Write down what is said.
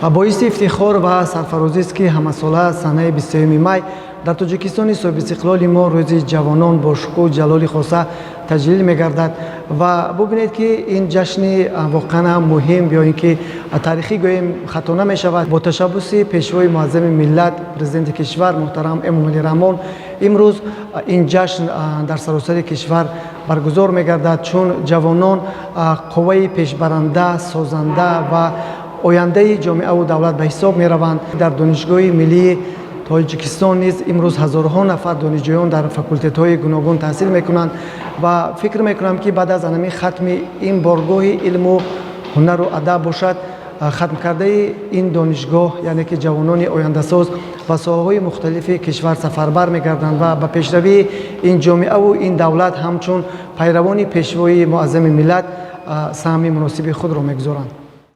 Боиси ифтихор ва сарфарозист, ки ҳамасола санаи 23 май дар Тоҷикистони соҳибистиқлоли мо Рӯзи ҷавонон бо шукӯҳу ҷалоли хоса таҷлил мегардад. Ва бубинед, ки ин ҷашни воқеан ҳам муҳим ё ин ки таърихӣ гӯем, хато намешавад, бо ташаббуси Пешвои муаззами миллат, Президенти кишвар муҳтарам Эмомалӣ Раҳмон имрӯз ин ҷашн дар саросари кишвар баргузор мегардад, чун ҷавонон қувваи пешбаранда, созанда ва ояндаи ҷомеаву давлат ба ҳисоб мераванд. Дар Донишгоҳи миллии Тоҷикистон низ имрӯз ҳазорҳо нафар донишҷӯён дар факултетҳои гуногун таҳсил мекунанд ва фикр мекунам, ки баъд аз анами хатми ин боргоҳи илму ҳунару адаб бошад, хатмкардаи ин донишгоҳ, яъне ки ҷавонони ояндасоз, ба соҳаҳои мухталифи кишвар сафарбар мегарданд ва ба пешравии ин ҷомеаву ин давлат ҳамчун пайравони Пешвои муаззами миллат саҳми муносиби худро мегузоранд.